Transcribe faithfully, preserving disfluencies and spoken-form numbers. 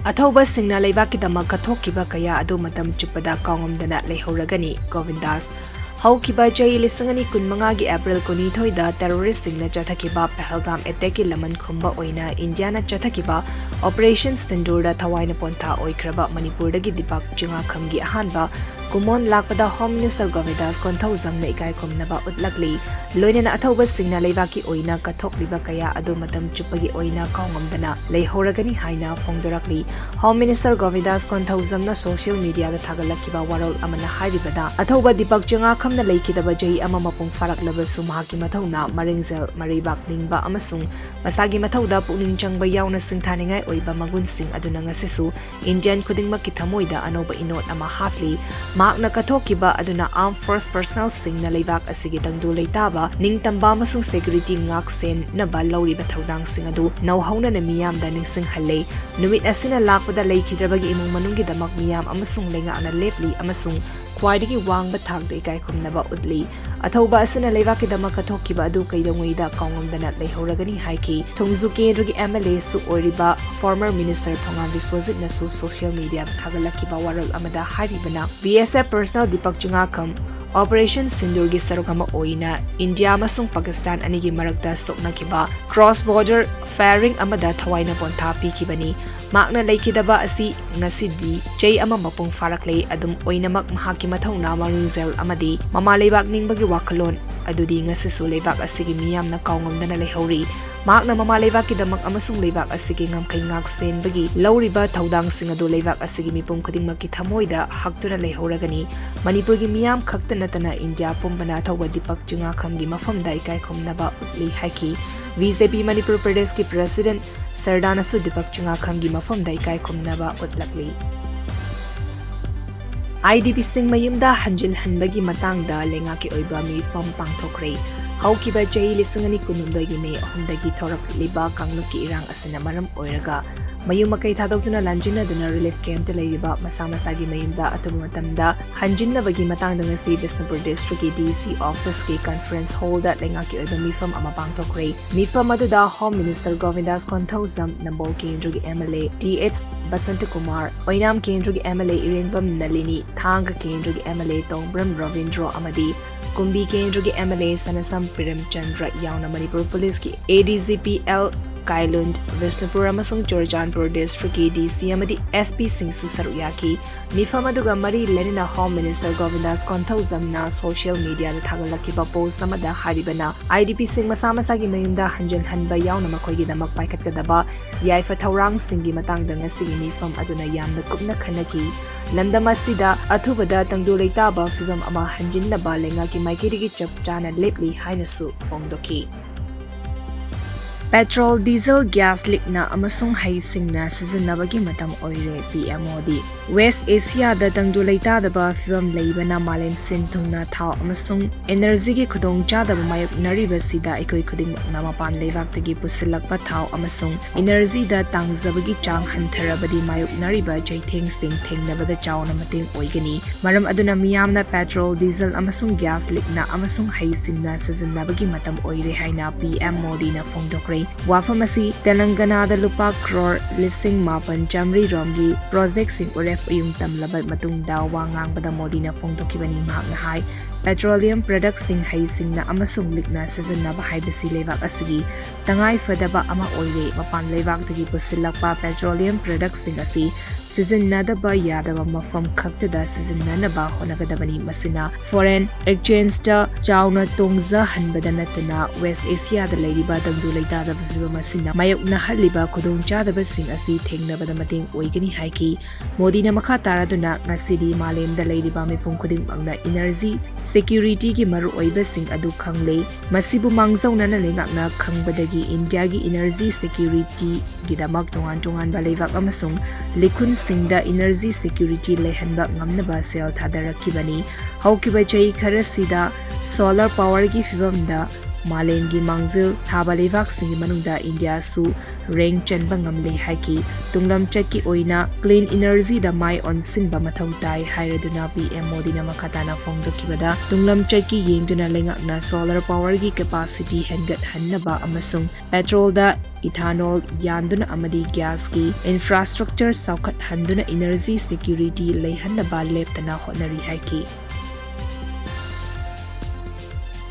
ꯑꯊꯧꯕꯁꯤꯡꯅ ꯂꯩꯕꯥꯛꯀꯤꯗꯃꯛ ꯀꯠꯊꯣꯛꯈꯤꯕ ꯀꯌꯥ ꯑꯗꯨ ꯃꯇꯝ ꯆꯨꯞꯄꯗ ꯀꯥꯎꯉꯝꯗꯅ ꯂꯩꯍꯧꯔꯒꯅꯤ꯫ ꯒꯣꯕꯤꯟꯗꯥꯁ꯫ ꯍꯧꯈꯤꯕ ꯆꯍꯤ ꯂꯤꯁꯤꯡ ꯑꯅꯤ ꯀꯨꯟꯃꯉꯥꯒꯤ ꯑꯦꯄ꯭ꯔꯤꯜ ꯀꯨꯟꯅꯤꯊꯣꯏꯗ ꯇꯦꯔꯣꯔꯤꯁꯁꯤꯡꯅ ꯆꯠꯊꯈꯤꯕ ꯄꯍꯜꯒꯥꯝ ꯑꯦꯇꯦꯛꯀꯤ ꯂꯃꯟ ꯈꯨꯝꯕ ꯑꯣꯏꯅ ꯏꯟꯗꯤꯌꯥꯅ ꯆꯠꯊꯈꯤꯕ ꯑꯣꯄꯔꯦꯁꯟ ꯁꯤꯟꯗꯨꯔꯗ ꯊꯋꯥꯏꯅ ꯄꯣꯟꯊꯥ ꯑꯣꯏꯈ꯭ꯔꯕ ꯃꯅꯤꯄꯨꯔꯗꯒꯤ ꯗꯤꯄꯛ ꯆꯤꯉꯥꯈꯝꯒꯤ ꯑꯍꯥꯟꯕ ꯀꯨꯃꯣꯟ ꯂꯥꯛꯄꯗ ꯍꯣꯝ ꯃꯤꯅꯤꯁꯇꯔ ꯒꯣꯕꯤꯟꯗꯥꯁ ꯀꯣꯟꯊꯧꯖꯝꯅ ꯏꯀꯥꯏ ꯈꯨꯝꯅꯕ ꯎꯠꯂꯛꯂꯤ꯫ ꯂꯣꯏꯅꯅ ꯑꯊꯧꯕꯁꯤꯡꯅ ꯂꯩꯕꯥꯛꯀꯤ ꯑꯣꯏꯅ ꯀꯠꯊꯣꯛꯂꯤꯕ ꯀꯌꯥ ꯑꯗꯨ ꯃꯇꯝ ꯆꯨꯞꯄꯒꯤ ꯑꯣꯏꯅ ꯀꯥꯎꯉꯝꯗꯅ ꯂꯩꯍꯧꯔꯒꯅꯤ ꯍꯥꯏꯅ ꯐꯣꯡꯗꯣꯔꯛꯂꯤ꯫ ꯍꯣꯝ ꯃꯤꯅꯤꯁꯇꯔ ꯒꯣꯕꯤꯟꯗꯥꯁ ꯀꯣꯟꯊꯧꯖꯝꯅ ꯁꯣꯁꯤꯌꯦꯜ ꯃꯤꯗꯤꯌꯥꯗ ꯊꯥꯒꯠꯂꯛꯈꯤꯕ ꯋꯥꯔꯣꯜ ꯑꯃꯅ ꯍꯥꯏꯔꯤꯕꯗ, ꯑꯊꯧꯕ ꯗꯤꯄꯛ ꯆꯤꯉꯥꯈꯝꯅ ꯂꯩꯈꯤꯗꯕ ꯆꯍꯤ ꯑꯃ ꯃꯄꯨꯡ ꯐꯥꯔꯛꯂꯕꯁꯨ ꯃꯍꯥꯛꯀꯤ ꯃꯊꯧꯅꯥ, ꯃꯔꯤꯡꯖꯦꯜ, ꯃꯔꯩꯕꯥꯛ ꯅꯤꯡꯕ ꯑꯃꯁꯨꯡ ꯃꯁꯥꯒꯤ ꯃꯊꯧꯗ ꯄꯨꯛꯅꯤꯡ ꯆꯪꯕ ꯌꯥꯎꯅ ꯁꯤꯡꯊꯥꯅꯤꯡꯉꯥꯏ ꯑꯣꯏꯕ ꯃꯒꯨꯟꯁꯤꯡ ꯑꯗꯨꯅ ꯉꯁꯤꯁꯨ ꯏꯟꯗꯤꯌꯟ ꯈꯨꯗꯤꯡꯃꯛꯀꯤ ꯊꯃꯣꯏꯗ ꯑꯅꯧꯕ ꯏꯅꯣꯠ ꯑꯃ ꯍꯥꯞꯂꯤ꯫ ꯃꯍꯥꯛꯅ ꯀꯠꯊꯣꯛꯈꯤꯕ ꯑꯗꯨꯅ ꯑꯥꯔꯝ ꯐꯣꯔꯁ ꯄꯔꯁꯅꯦꯜꯁꯤꯡꯅ ꯂꯩꯕꯥꯛ ꯑꯁꯤꯒꯤ ꯇꯪꯗꯨ ꯂꯩꯇꯥꯕ, ꯅꯤꯡꯇꯝꯕ ꯑꯃꯁꯨꯡ ꯁꯦꯀ꯭ꯌꯨꯔꯤꯇꯤ ꯉꯥꯛ ꯁꯦꯟꯅꯕ ꯂꯧꯔꯤꯕ ꯊꯧꯗꯥꯡꯁꯤꯡ ꯑꯗꯨ ꯅꯧꯍꯧꯅꯅ ꯃꯤꯌꯥꯝꯗ ꯅꯤꯡꯁꯤꯡꯍꯜꯂꯦ꯫ ꯅꯨꯃꯤꯠ ꯑꯁꯤꯅ ꯂꯥꯛꯄꯗ ꯂꯩꯈꯤꯗ꯭ꯔꯕꯒꯤ ꯏꯃꯨꯡ ꯃꯅꯨꯡꯒꯤꯗꯃꯛ ꯃꯤꯌꯥꯝ ꯑꯃꯁꯨꯡ ꯂꯩꯉꯥꯛꯅ ꯂꯦꯞꯂꯤ ꯑꯃꯁꯨꯡ ꯈ꯭ꯋꯥꯏꯗꯒꯤ ꯋꯥꯡꯕ ꯊꯥꯛꯇ ꯏꯀꯥꯏ ꯈꯨꯝꯅꯕ ꯎꯠꯂꯤ꯫ ꯑꯊꯧꯕ ꯑꯁꯤꯅ ꯂꯩꯕꯥꯛꯀꯤꯗꯃꯛ ꯀꯠꯊꯣꯛꯈꯤꯕ ꯑꯗꯨ ꯀꯩꯗꯧꯉꯩꯗ ꯀꯥꯎꯉꯝꯗꯅ ꯂꯩꯍꯧꯔꯒꯅꯤ ꯍꯥꯏꯈꯤ꯫ ꯊꯣꯡꯖꯨ ꯀꯦꯟꯗ꯭ꯔꯒꯤ ꯑꯦꯝ ꯑꯦꯜ ꯑꯦꯁꯨ ꯑꯣꯏꯔꯤꯕ ꯐꯣꯔꯃꯔ ꯃꯤꯅꯤꯁꯇꯔ ꯊꯣꯉꯥꯝ ꯕꯤꯁ꯭ꯋꯖꯤꯠꯅꯁꯨ ꯁꯣꯁꯤꯌꯦꯜ ꯃꯤꯗꯤꯌꯥꯗ ꯊꯥꯒꯠꯂꯛꯈꯤꯕ ꯋꯥꯔꯣꯜ ꯑꯃꯗ ꯍꯥꯏꯔꯤꯕꯅ, ꯕꯤ ꯑꯦꯁ ꯑꯦꯐ ꯄꯔꯁꯅꯦꯜ ꯗꯤꯄꯛ ꯆꯤꯉꯥꯈꯝ ꯑꯣꯄꯔꯦꯁꯟ ꯁꯤꯟꯗꯨꯔꯒꯤ ꯁꯔꯨꯛ ꯑꯃ ꯑꯣꯏꯅ ꯏꯟꯗꯤꯌꯥ ꯑꯃꯁꯨꯡ ꯄꯥꯀꯤꯁꯇꯥꯟ ꯑꯅꯤꯒꯤ ꯃꯔꯛꯇ ꯁꯣꯛꯅꯈꯤꯕ ꯀ꯭ꯔꯣꯁ ꯕꯣꯔꯗꯔ ꯐꯥꯌꯔꯤꯡ ꯑꯃꯗ ꯊꯋꯥꯏꯅ ꯄꯣꯟꯊꯥ ꯄꯤꯈꯤꯕꯅꯤ꯫ ꯃꯍꯥꯛꯅ ꯂꯩꯈꯤꯗꯕ ꯑꯁꯤ ꯉꯁꯤꯗꯤ ꯆꯍꯤ ꯑꯃ ꯃꯄꯨꯡ ꯐꯥꯔꯛꯂꯦ꯫ ꯑꯗꯨꯝ ꯑꯣꯏꯅꯃꯛ, ꯃꯍꯥꯛꯀꯤ ꯃꯊꯧꯅꯥ, ꯃꯔꯤꯡꯖꯦꯜ ꯑꯃꯗꯤ ꯃꯃꯥ ꯂꯩꯕꯥꯛ ꯅꯤꯡꯕꯒꯤ ꯋꯥꯈꯜꯂꯣꯟ ꯑꯗꯨꯗꯤ ꯉꯁꯤꯁꯨ ꯂꯩꯕꯥꯛ ꯑꯁꯤꯒꯤ ꯃꯤꯌꯥꯝꯅ ꯀꯥꯎꯉꯝꯗꯅ ꯂꯩꯍꯧꯔꯤ꯫ ꯃꯍꯥꯛꯅ ꯃꯃꯥ ꯂꯩꯕꯥꯛꯀꯤꯗꯃꯛ ꯑꯃꯁꯨꯡ ꯂꯩꯕꯥꯛ ꯑꯁꯤꯒꯤ ꯉꯝꯈꯩ ꯉꯥꯛ ꯁꯦꯟꯕꯒꯤ ꯂꯧꯔꯤꯕ ꯊꯧꯗꯥꯡꯁꯤꯡ ꯑꯗꯨ ꯂꯩꯕꯥꯛ ꯑꯁꯤꯒꯤ ꯃꯤꯄꯨꯝ ꯈꯨꯗꯤꯡꯃꯛꯀꯤ ꯊꯃꯣꯏꯗ ꯍꯛꯇꯨꯅ ꯂꯩꯍꯧꯔꯒꯅꯤ꯫ ꯃꯅꯤꯄꯨꯔꯒꯤ ꯃꯤꯌꯥꯝ ꯈꯛꯇ ꯅꯠꯇꯅ ꯏꯟꯗꯤꯌꯥ ꯄꯨꯝꯕꯅ ꯑꯊꯧꯕ ꯗꯤꯄꯛ ꯆꯤꯉꯥꯈꯝꯒꯤ ꯃꯐꯝꯗ ꯏꯀꯥꯏ ꯈꯨꯝꯅꯕ ꯎꯠꯂꯤ ꯍꯥꯏꯈꯤ꯫ ꯕꯤ ꯖꯦ ꯄꯤ ꯃꯅꯤꯄꯨꯔ ꯄ꯭ꯔꯗꯦꯁꯀꯤ ꯄ꯭ꯔꯦꯁꯤꯗꯦꯟꯠ ꯁꯔꯗꯥꯅꯁꯨ ꯗꯤꯄꯛ ꯆꯤꯉꯥꯈꯝꯒꯤ ꯃꯐꯝꯗ ꯏꯀꯥꯏ ꯈꯨꯝꯅꯕ ꯎꯠꯂꯛꯂꯤ꯫ ꯑꯥꯏ ꯗꯤ ꯄꯤꯁꯤꯡ ꯃꯌꯨꯝꯗ ꯍꯟꯖꯤꯜꯍꯟꯕꯒꯤ ꯃꯇꯥꯡꯗ ꯂꯩꯉꯥꯛꯀꯤ ꯑꯣꯏꯕ ꯃꯤꯐꯝ ꯄꯥꯡꯊꯣꯛꯈ꯭ꯔꯦ꯫ ꯍꯧꯈꯤꯕ ꯆꯍꯤ ꯂꯤꯁꯤꯡ ꯑꯅꯤ ꯀꯨꯟꯍꯨꯝꯗꯣꯏꯒꯤ ꯃꯦ ꯑꯍꯨꯝꯗꯒꯤ ꯊꯣꯔꯛꯂꯤꯕ ꯀꯥꯡꯂꯨꯞꯀꯤ ꯏꯔꯥꯡ ꯑꯁꯤꯅ ꯃꯔꯝ ꯑꯣꯏꯔꯒ ꯃꯌꯨꯝ ꯃꯀꯩ ꯊꯥꯗꯣꯛꯇꯨꯅ ꯂꯥꯟꯖꯤꯟꯅꯗꯨꯅ relief campꯇ ꯂꯩꯔꯤꯕ ꯃꯁꯥ ꯃꯁꯥꯒꯤ ꯃꯌꯨꯝꯗ ꯑꯊꯨꯕ ꯃꯇꯝꯗ ꯍꯟꯖꯤꯟꯅꯕꯒꯤ ꯃꯇꯥꯡꯗ ꯉꯁꯤ ꯕꯤꯁꯅꯨꯄꯨꯔ districtꯀꯤ DC officeꯀꯤ conference hallꯗ ꯂꯩꯉꯥꯛꯀꯤ ꯑꯣꯏꯕ ꯃꯤꯐꯝ ꯑꯃ ꯄꯥꯡꯊꯣꯛꯈ꯭ꯔꯦ꯫ ꯃꯤꯐꯝ ꯑꯗꯨꯗ Home Minister ꯒꯣꯕꯤꯟꯗꯥꯁ ꯀꯣꯟꯊꯧꯖꯝ, ꯅꯝꯕꯣꯜ ꯀꯦꯟꯗ꯭ꯔꯒꯤ MLA ꯇꯤ ꯑꯦꯆ ꯕꯁꯟꯇꯀꯨꯃꯥꯔ, ꯑꯣꯏꯅꯥꯝ ꯀꯦꯟꯗ꯭ꯔꯒꯤ MLA ꯏꯔꯦꯡꯕꯝ ꯅꯂꯤꯅꯤ, ꯊꯥꯡꯒ ꯀꯦꯟꯗ꯭ꯔꯒꯤ MLA ꯇꯣꯡꯕ꯭ꯔꯝ ꯔꯕꯤꯟꯗ꯭ꯔꯣ ꯑꯃꯗꯤ ꯀꯨꯝꯕꯤ ꯀꯦꯟꯗ꯭ꯔꯒꯤ MLA ꯁꯅꯥꯁꯝ ꯄꯤꯔꯝꯆꯟꯗ꯭ꯔ ꯌꯥꯎꯅ ꯃꯅꯤꯄꯨꯔ ꯄꯨꯂꯤꯁꯀꯤ ADGP ꯑꯦꯜ ꯀꯥꯏꯂꯨꯟ, ꯕꯤꯁꯅꯨꯄꯨꯔ ꯑꯃꯁꯨꯡ ꯆꯨꯔꯆꯥꯟꯄꯨꯔ districtꯀꯤ DC ꯑꯃꯗꯤ SPꯁꯤꯡꯁꯨ ꯁꯔꯨꯛ ꯌꯥꯈꯤ꯫ ꯃꯤꯐꯝ ꯑꯗꯨꯒ ꯃꯔꯤ ꯂꯩꯅꯅ Home Minister ꯒꯣꯕꯤꯟꯗꯥꯁ ꯀꯣꯟꯊꯧꯖꯝꯅ social mediaꯗ ꯊꯥꯒꯠꯂꯛꯈꯤꯕ post ꯑꯃꯗ ꯍꯥꯏꯔꯤꯕꯅ, IDPꯁꯤꯡ ꯃꯁꯥ ꯃꯁꯥꯒꯤ ꯃꯌꯨꯝꯗ ꯍꯟꯖꯤꯜꯍꯟꯕ ꯌꯥꯎꯅ ꯃꯈꯣꯏꯒꯤꯗꯃꯛ ꯄꯥꯏꯈꯠꯀꯗꯕ ꯌꯥꯏꯐ ꯊꯧꯔꯥꯡꯁꯤꯡꯒꯤ ꯃꯇꯥꯡꯗ ꯉꯁꯤꯒꯤ ꯃꯤꯐꯝ ꯑꯗꯨꯅ ꯌꯥꯝꯅ ꯀꯨꯞꯅ ꯈꯟꯅꯈꯤ꯫ ꯂꯝꯗꯝ ꯑꯁꯤꯗ ꯑꯊꯨꯕꯗ ꯇꯪꯗꯨ ꯂꯩꯇꯥꯕ ꯐꯤꯚꯝ ꯑꯃ ꯍꯟꯖꯤꯟꯅꯕ ꯂꯩꯉꯥꯛꯀꯤ ꯃꯥꯏꯀꯩꯗꯒꯤ ꯆꯞ ꯆꯥꯅ ꯂꯦꯞꯂꯤ ꯍꯥꯏꯅꯁꯨ ꯐꯣꯡꯗꯣꯛꯈꯤ꯫ Petrol, diesel, gas leakꯅ ꯑꯃꯁꯨꯡ ꯍꯩꯁꯤꯡꯅ ꯁꯤꯖꯤꯟꯅꯕꯒꯤ ꯃꯇꯝ ꯑꯣꯏꯔꯦ, PM ꯃꯣꯗꯤ꯫ West Asiaꯗ ꯇꯪꯗꯨ ꯂꯩꯇꯥꯗꯕ ꯐꯤꯚꯝ ꯂꯩꯕꯅ ꯃꯥꯂꯦꯝ ꯁꯤꯟ ꯊꯨꯡꯅ ꯊꯥꯎ ꯑꯃꯁꯨꯡ energyꯒꯤ ꯈꯨꯗꯣꯡꯆꯥꯗꯕ ꯃꯥꯌꯣꯛꯅꯔꯤꯕꯁꯤꯗ ꯑꯩꯈꯣꯏ ꯈꯨꯗꯤꯡꯃꯛꯅ ꯃꯄꯥꯟ ꯂꯩꯕꯥꯛꯇꯒꯤ ꯄꯨꯁꯤꯜꯂꯛꯄ ꯊꯥꯎ ꯑꯃꯁꯨꯡ energyꯗ ꯇꯥꯡꯖꯕꯒꯤ ꯆꯥꯡ ꯍꯟꯊꯔꯕꯗꯤ ꯃꯥꯌꯣꯛꯅꯔꯤꯕ ꯆꯩꯊꯦꯡꯁꯤꯡ ꯊꯦꯡꯅꯕꯗ ꯆꯥꯎꯅ ꯃꯇꯦꯡ ꯑꯣꯏꯒꯅꯤ꯫ ꯃꯔꯝ ꯑꯗꯨꯅ ꯃꯤꯌꯥꯝꯅ petrol, diesel ꯑꯃꯁꯨꯡ gas leakꯅ ꯑꯃꯁꯨꯡ ꯍꯩꯁꯤꯡꯅ ꯁꯤꯖꯤꯟꯅꯕꯒꯤ ꯃꯇꯝ ꯑꯣꯏꯔꯦ ꯍꯥꯏꯅ PM ꯃꯣꯗꯤꯅ ꯐꯣꯡꯗꯣꯛꯈ꯭ꯔꯦ꯫ ꯋꯥꯐꯝ ꯑꯁꯤ ꯇꯦꯂꯪꯒꯅꯥꯗ ꯂꯨꯄꯥ ꯀ꯭ꯔꯣꯔ ꯂꯤꯁꯤꯡ ꯃꯥꯄꯟ ꯆꯥꯃꯔꯤ ꯔꯣꯝꯒꯤ projectꯁꯤꯡ ꯎꯔꯦꯞ ꯎꯌꯨꯡ ꯇꯝꯂꯕ ꯃꯇꯨꯡꯗ ꯋꯥ ꯉꯥꯡꯕꯗ ꯃꯣꯗꯤꯅ ꯐꯣꯡꯗꯣꯛꯈꯤꯕꯅꯤ꯫ ꯃꯍꯥꯛꯅ ꯍꯥꯏ, petroleum productꯁꯤꯡ ꯍꯩꯁꯤꯡꯅ ꯑꯃꯁꯨꯡ ꯂꯤꯛꯅ ꯁꯤꯖꯤꯟꯅꯕ ꯍꯥꯏꯕꯁꯤ ꯂꯩꯕꯥꯛ ꯑꯁꯤꯒꯤ ꯇꯉꯥꯏ ꯐꯗꯕ ꯑꯃ ꯑꯣꯏꯔꯦ꯫ ꯃꯄꯥꯟ ꯂꯩꯕꯥꯛꯇꯒꯤ ꯄꯨꯁꯤꯜꯂꯛꯄ petroleum productꯁꯤꯡ ꯑꯁꯤ ꯁꯤꯖꯤꯟꯅꯗꯕ ꯌꯥꯗꯕ ꯃꯐꯝ ꯈꯛꯇꯗ ꯁꯤꯖꯤꯟꯅꯅꯕ ꯍꯣꯠꯅꯒꯗꯕꯅꯤ꯫ ꯃꯁꯤꯅ foreign exchangeꯇ ꯆꯥꯎꯅ ꯇꯣꯡꯖꯍꯟꯕꯗ ꯅꯠꯇꯅ West Asiaꯗ ꯂꯩꯔꯤꯕ ꯇꯪꯗꯨ ꯂꯩꯇꯥꯗꯕ ꯐꯤꯚꯝ ꯑꯁꯤꯅ ꯃꯥꯌꯣꯛꯅꯍꯜꯂꯤꯕ ꯈꯨꯗꯣꯡꯆꯥꯗꯕꯁꯤꯡ ꯑꯁꯤ ꯊꯦꯡꯅꯕꯗ ꯃꯇꯦꯡ ꯑꯣꯏꯒꯅꯤ ꯍꯥꯏꯈꯤ꯫ ꯃꯣꯗꯤꯅ ꯃꯈꯥ ꯇꯥꯔꯗꯨꯅ, ꯉꯁꯤꯗꯤ ꯃꯥꯂꯦꯝꯗ ꯂꯩꯔꯤꯕ ꯃꯤꯄꯨꯝ ꯈꯨꯗꯤꯡꯃꯛꯅ energy securityꯒꯤ ꯃꯔꯨꯑꯣꯏꯕꯁꯤꯡ ꯑꯗꯨ ꯈꯪꯂꯦ꯫ ꯃꯁꯤꯕꯨ ꯃꯥꯡꯖꯧꯅꯅ ꯂꯩꯉꯥꯛꯅ ꯈꯪꯕꯗꯒꯤ ꯏꯟꯗꯤꯌꯥꯒꯤ energy securityꯒꯤꯗꯃꯛ ꯇꯣꯉꯥꯟ ꯇꯣꯉꯥꯟꯕ ꯂꯩꯕꯥꯛ ꯑꯃꯁꯨꯡ ꯂꯤꯈꯨꯟꯁꯤꯡꯗ energy security ꯂꯩꯍꯟꯕ ꯉꯝꯅꯕ ꯁꯦꯜ ꯊꯥꯗꯔꯛꯈꯤꯕꯅꯤ꯫ ꯍꯧꯈꯤꯕ ꯆꯍꯤ ꯈꯔꯁꯤꯗ solar powerꯒꯤ ꯐꯤꯚꯝꯗ ꯃꯥꯂꯦꯝꯒꯤ ꯃꯥꯡꯖꯤꯜ ꯊꯥꯕ ꯂꯩꯕꯥꯛꯁꯤꯡꯒꯤ ꯃꯅꯨꯡꯗ ꯏꯟꯗꯤꯌꯥꯁꯨ ꯔꯦꯡ ꯆꯟꯕ ꯉꯝꯂꯦ ꯍꯥꯏꯈꯤ꯫ ꯇꯨꯡꯂꯝꯆꯠꯀꯤ ꯑꯣꯏꯅ clean energyꯗ ꯃꯥꯏ ꯑꯣꯟꯁꯤꯟꯕ ꯃꯊꯧ ꯇꯥꯏ ꯍꯥꯏꯔꯗꯨꯅ ꯄꯤ ꯑꯦꯝ ꯃꯣꯗꯤꯅ ꯃꯈꯥ ꯇꯥꯅ ꯐꯣꯡꯗꯣꯛꯈꯤꯕꯗ, ꯇꯨꯡꯂꯝꯆꯠꯀꯤ ꯌꯦꯡꯗꯨꯅ ꯂꯩꯉꯥꯛꯅ solar powerꯒꯤ capacity ꯍꯦꯟꯒꯠꯍꯟꯅꯕ ꯑꯃꯁꯨꯡ petrolꯗ ethanol ꯌꯥꯟꯗꯨꯅ ꯑꯃꯗꯤ gasꯀꯤ infrastructure ꯆꯥꯎꯈꯠꯍꯟꯗꯨꯅ energy security ꯂꯩꯍꯟꯅꯕ ꯂꯦꯞꯇꯅ ꯍꯣꯠꯅꯔꯤ ꯍꯥꯏꯈꯤ꯫